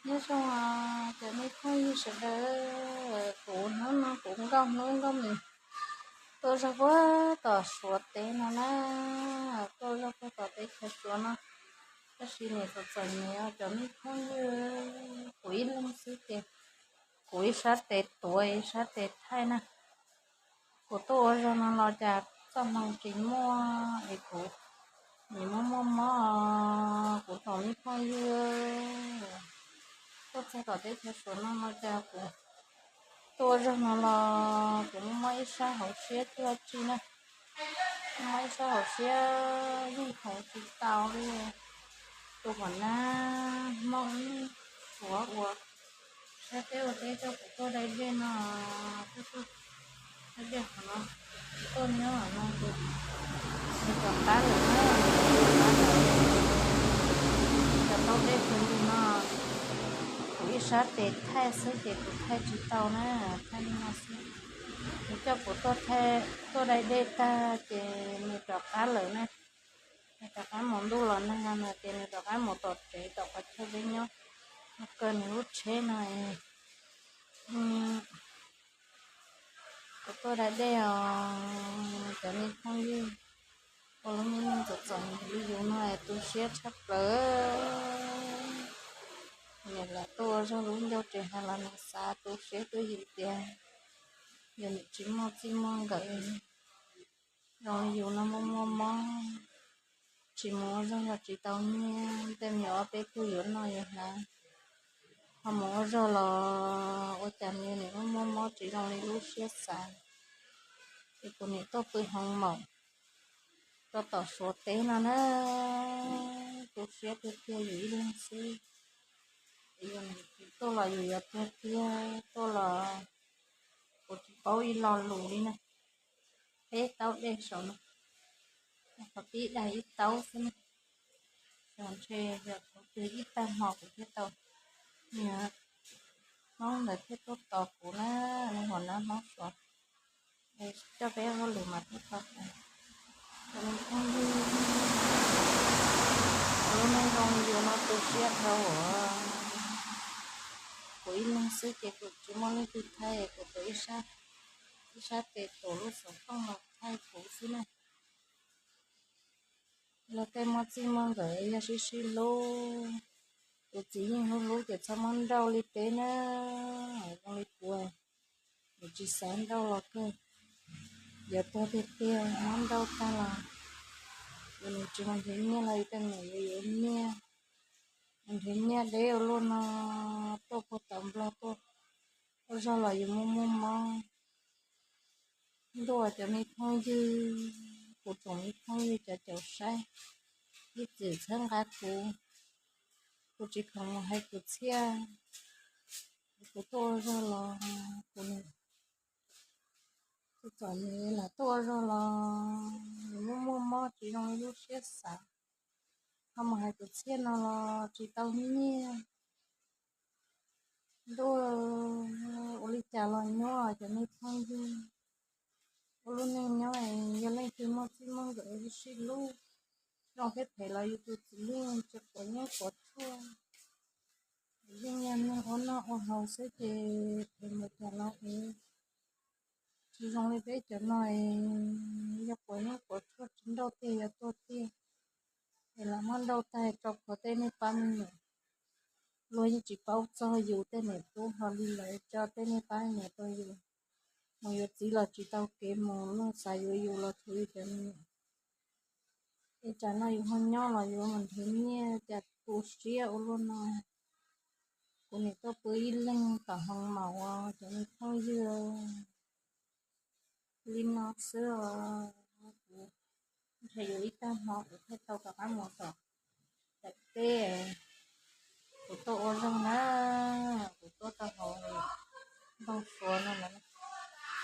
Nyob zoo cov me phooj ywg sawv daws, kuv hnub no kuv nkauj hnub nkauj nws tuaj zog puag tom Suav teb no na, tuaj zog puag tom teb chaws Suav no, tab sis nim txom txom nyem os cov me phooj ywg, kuv ib leeg xwb ces kuv ib sab tes tuav ib sab tes thaij na. Kuv tuaj ua zog no los cas txoj hmoo tsis muaj es kuv nim muaj muaj mob, kuv tsoom me phooj ywg, tuaj txog tom teb chaws Suav no no cas kuv tuaj ua zog no los kuv muaj mob ib sab hauv siab cuag tsi na, muaj mob ib sab hauv siab yeej hauv tsis tau li. Tus huam nab Hmoob Suav uas sab teb ua teb coj kuv tuaj dai dej no, dai dej qhov no, tuaj nyob no ces nws rov qab lawm na, nws rov qab lawm. Cov tau dej kawg li no, kuv ib sab tes thaij xwb ces kuv thaij tsis tau na, thaij li no xwb. Nws coj kuv tuaj dai dej tag ces nws rov qab lawm na. Nws rov qab mus ntuj los nag no ces nws rov qab mus tom tsev tom qhov chaw peb nyob, mus kaw nws lub tsheb no. Kuv tuaj dai dej os cov me phooj ywg, ua lub neej txom txom nyem li yus no tu siab tshaj plaws. Nim lam tuaj ua zog lub ncauj tsis hais los nim xav tu siab twj ywm tias yus nim tsis muaj txij muaj nkawm zoo li yus no muaj muaj mob, tsis mus ua zog los tsis tau nyiaj, tej me nyuam ob peb tug yuav noj yuav hnav, ho mus ua zog los ua cas nws nim muaj muaj mob tsis zoo li lub siab xav. Ces kuv nim tuaj pw hoo maum rau tom Suav teb no na, tu siab tiag tiag yus ib leeg xwb. Yus tuaj los yus yuav tuag tiag, tuaj los kuv tsis paub ib lo lus li na. Peb taub dej saum no, qhov tib daig ib taub xwb na. Xyov ntshe yog kuv twg ib tag hmo kuv thiaj tau, niag Hmoob ntawd thiaj tuaj tos kuv na, nws huam nab Hmoob Suav coj peb hauj lwm mas tuaj tos kuv. Cov me phooj ywg, lub neej zoo li yus no tu siab dhau as. Kuv ib leeg xwb ces kuv tsis muaj leej twg thaij, kuv tuav ib sab tes tuav lub xov tooj los thaij kuv xwb na. Los tej muaj txij muaj nkawm yog sib sib hlub, tus txiv yeej hlub hlub ces txhob muab nrauj li peb na, zoo li kuv, kuv tsis xav nrauj los kawg, yuav tuag tiag tiag muab nrauj tag los, yus tsis mus nrhiav nyiaj los yus tej niam yuav yuav nyiaj, mus nrhiav nyiaj deb ua luaj no, tuaj puag tom Nplog tuaj, ua zog los yus muaj muaj mob. Ntuj, cov me phooj ywg, kuv tsoom me phooj ywg cov caum saib, ib txwm txhawb nqa kuv, kuv tsis khoom mus hais kwv txhiaj, kuv tuaj ua zog los kuv txom nyem, lam tuaj ua zog los nws muaj muaj mob tsis zoo li lub siab xav, ho mus hais kwv txhiaj no los tsis tau nyiaj. Ntuj, ua li cas los nyuaj cov me phooj ywg, ua lub neej nyob yog leej twg muaj txij muaj nkawm sib hlub, zoo thiab phem los yus tus txiv neej tsis quav yeeb quav tshuaj, yeej yog neeg ua noj ua haus xwb ces phem mus cas los es tsis zoo li peb cov no, yog quav yeeb quav tshuaj tsis nrauj tiag yuav tuag tiag, es lam muab nrauj tag rau qhov tej nej pab me nyuam, luag yeej tsis paub txog yus tej niam tub hlo li lawm, tso tej nej pab me nyuam rau yus, mus yuav txiv los tsis tau kev mus, luag xav yuav yus los tshuav yus cov me nyuam. Es tsam no yus ho nyob los yus mus nrhiav nyiaj cas tu siab ua luaj no. Kuv nim tuaj pw ib leeg tom hoo maum os cov me phooj ywg, li no xwb os. Kuv ntshe yuav ib tag hmo kuv thiaj tau rov qab mus tom daim teb. Kuv tuaj ua zog na, kuv tuaj rau hauv nroog Suav no,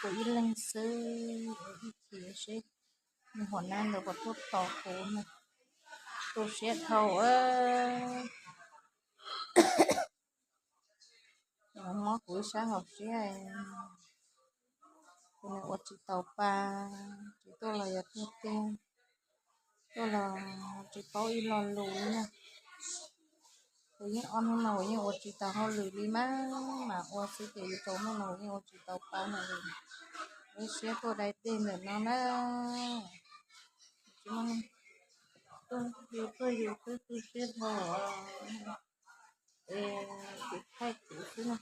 kuv ib leeg xwb, ib chim seb nws huam nab ntawd puas tuaj tos kuv na. Tu siab dhau. Mob kuv ib sab hauv siab, kuv nim ua tsis tau pa, tsis tuaj los yog tiag tiag, tuaj los tsis paub ib lo lus li na. Kuv yeej ob hnub no kuv yeej ua tsis tau hauj lwm li mas, mas ua xwb ces yus tsaus ntuj no kuv yeej ua tsis tau pa no li. Lub siab tuaj dai dej ntawm no na. Tsis muaj neeg tuaj, yus tuaj yus twb tu siab dhau. Es kuv thaij kuv xwb na,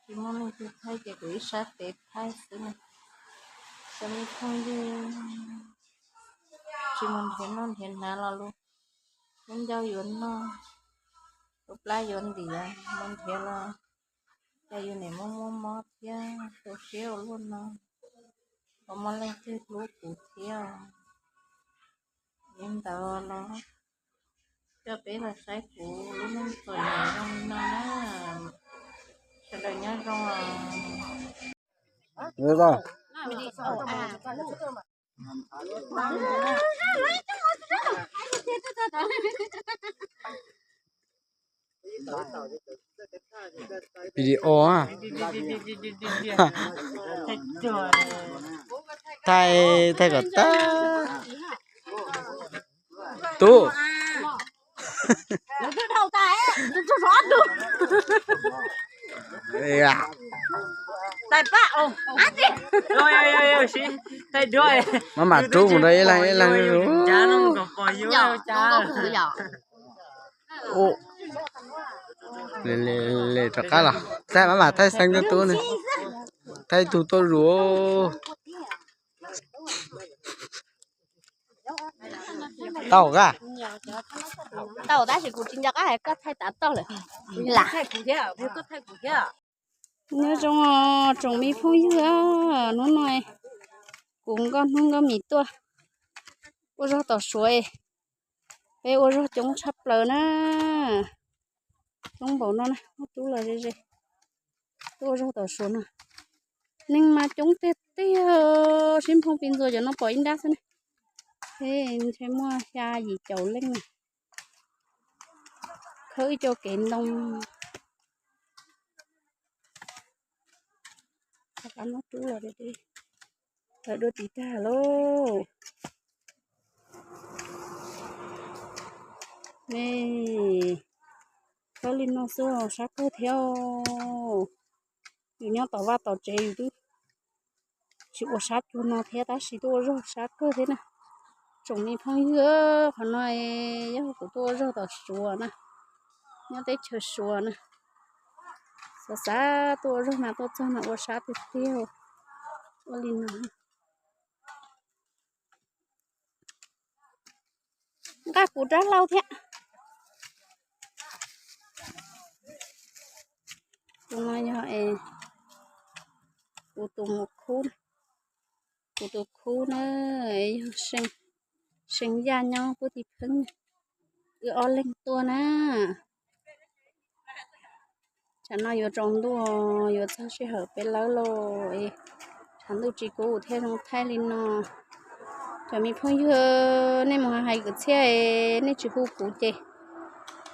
tsis muaj leej twg thaij ces kuv ib sab tes thaij xwb na. Cov me phooj ywg, tsis mus nrhiav noj nrhiav hnav los lub, lub ncauj yuav noj, lub plab yuav ntiav, mus nrhiav los cas yus niam muaj muaj mob thiab, tu siab ua luaj no, puas muaj leej twg hlub kuv thiab. Li ntawd los coj peb los saib kuv lub neej txom nyem zoo li no na. Sawv daws nyob zoo. Video á. Thaij, thaij kom tag. Tub. Maj mam rub mus rau ib leeg ib leeg. Le rov qab los thaij, maj mam thaij xeeb tub tub ne, thaij tug tuaj zus. Tau ka. Tau tab sis kuv tsis nco qab hais koj thaij tav toj lawm. Lam. Nyob zoo tsoom me phooj ywg, hnub no kuv nkauj hnub nkauj mis tuaj ua zog tom Suav, peb ua zog coob tshaj plaws na. Coob npaum no na, muaj tub los ze ze tuaj ua zog tom Suav no. Neeg mas coob tiag tiag, sib nphoo piv ntxuas cov no pom ib nrab xwb ne. Ntshe muaj xya yim caum leej na. Khawb ib co kev ntoo. Rov qab muab rub los, lawv dua tiv tag lauj. Ne, khawb li no xwb sab kawg thiab. Yus nyob tom vaj tom tsev yus twb tsis ua sab cuag no thiab tab sis tuaj ua zog sab kawg thiab na. Tsoom me phooj ywg, qhov no yog kuv tuaj ua zog tom Suav na, nyob teb chaws Suav na. Xav xav tuaj ua zog mas tuaj txog mas ua sab tiag tiag. Ua li no. Nqa kuv rab hlau thiab. Tus no yog es kuv tus mus khub, kuv tus khub na, yog See Yaj nyob Pub Ti Pheeb, wb ob leeg tuaj na. Tsam no yuav tsaus ntuj, yuav txog sij hawm peb lawb lauj, tshav ntuj tsis kub thiaj zoo thaij li no. Cov me phooj ywg, nej mus hais kwv txhiaj, nej tsis hu kuv ces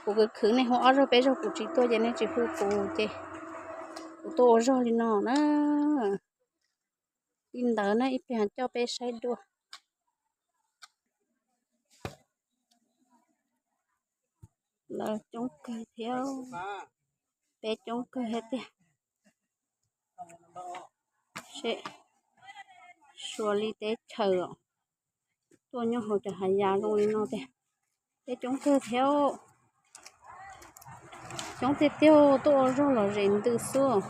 kuv khwv khwv nej hu ob zaug peb zaug kuv tsis tuaj ces nej tsis hu kuv ces kuv tuaj ua zog li no na. Li ntawd na, ib pliag coj peb saib dua. Lawv coob kawg thiab, peb coob kawg thiab tiag. Seb, Suav li teb chaws os, tuaj nyob hauv cov hav yas zoo li no tiag, peb coob kawg thiab. Coob tiag tiag, tuaj ua zog los zem ntws xwb.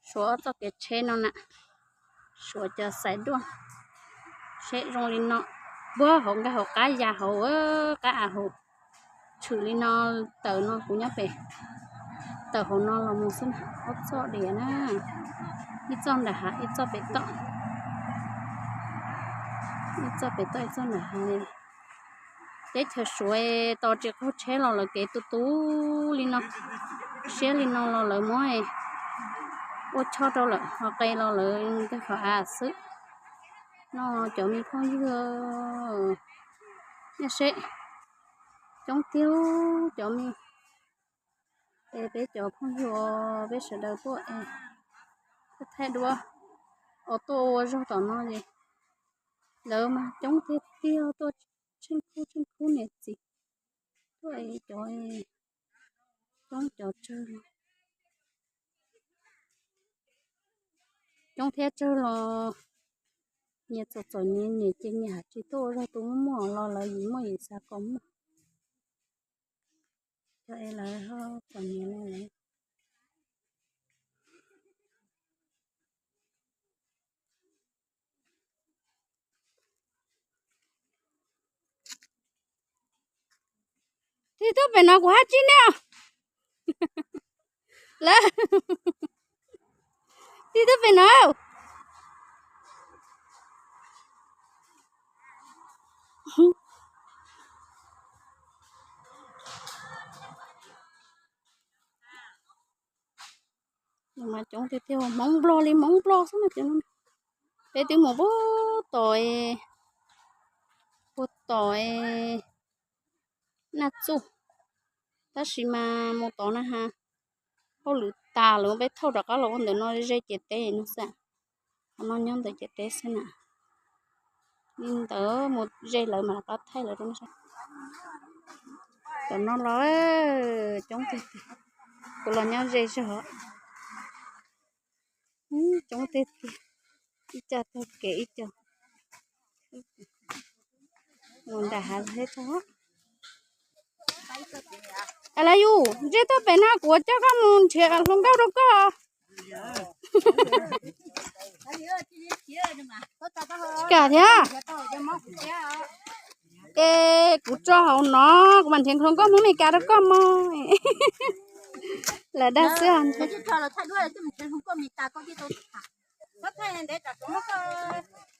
Suav txoj kev tsheb no na, Suav cov xaiv duaj, seb zoo li no, puag hauv nkag hauv qab yas hauv, qab av hauv, tshwm li no, tawm no kuv nyob pem, tawm hauv no los mus xwb na, ob txoj diam na, ib txoj nram hav ib txoj pem toj, ib txoj pem toj ib txoj nram hav li. Teb chaws Suav tos tsis qaug tsheb los lawv kev tu tu li no, siab li no los lawv muab ua choj rau lawm, ho qe los lawv nkag qhov av xwb. No cov me phooj ywg, nej seb, coob tiag cov me, es peb cov phooj ywg, peb sawv daws tuaj es tuaj thaij duab, os tuaj ua zog tom no es lawv mas coob tiag tiag, tuaj tsheej khub tsheej khub niam txiv, Cov, coob cov tsawg, coob thiab tsawg los nyias txom txom nyem nyem ces nyias hais tsis tuaj ua zog, tus muaj muaj los lawv yim muaj yim xav kom muaj. Cov es lawv ho txom nyem no lawv. Tig tuaj pem no kuv haj tsib nej. Lawv tig tuaj pem no. Mas coob tiag tiag, Hmoob Nplog li Hmoob Nplog xwb na cov no. Peb twb mus puag tom, puag tom Naj Txuj, tab sis mas mus tod na has, hauj lwm tas lawm peb thauj rov qab los ua ntawm no ze ciam teb no xwb. Qhov no nyob ntawm ciam teb xwb na. Li ntawd mus ze lawv mam rov qab thaij lawv rau no. Tom no los coob tiag tiag, kuv los nyob ze zog. Coob tiag tiag, ib co taug kev ib co mus nram hav thiab tso. Lawv yus ntsej tuaj pem no kuv coj koj mus nrhiav hluas nkauj rau koj. Tsis kam thiab. Es kuv tso hauv no, kuv mam nrhiav hluas nkauj Hmoob Meskas rau koj mog. Lawv dag xwb.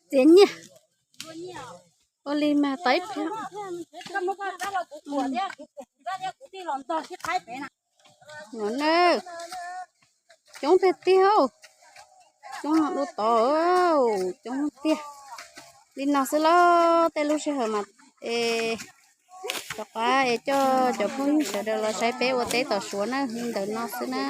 Txiav nyiaj. Ua li mas tau ib pliag. No na, coob tiag tiag, coob no dua tod, coob tiag. Li no xwb los tej lub sij hawm mas es rov qab es coj cov phooj ywg sawv daws los saib peb ua teb tom Suav na, li ntawm no xwb na.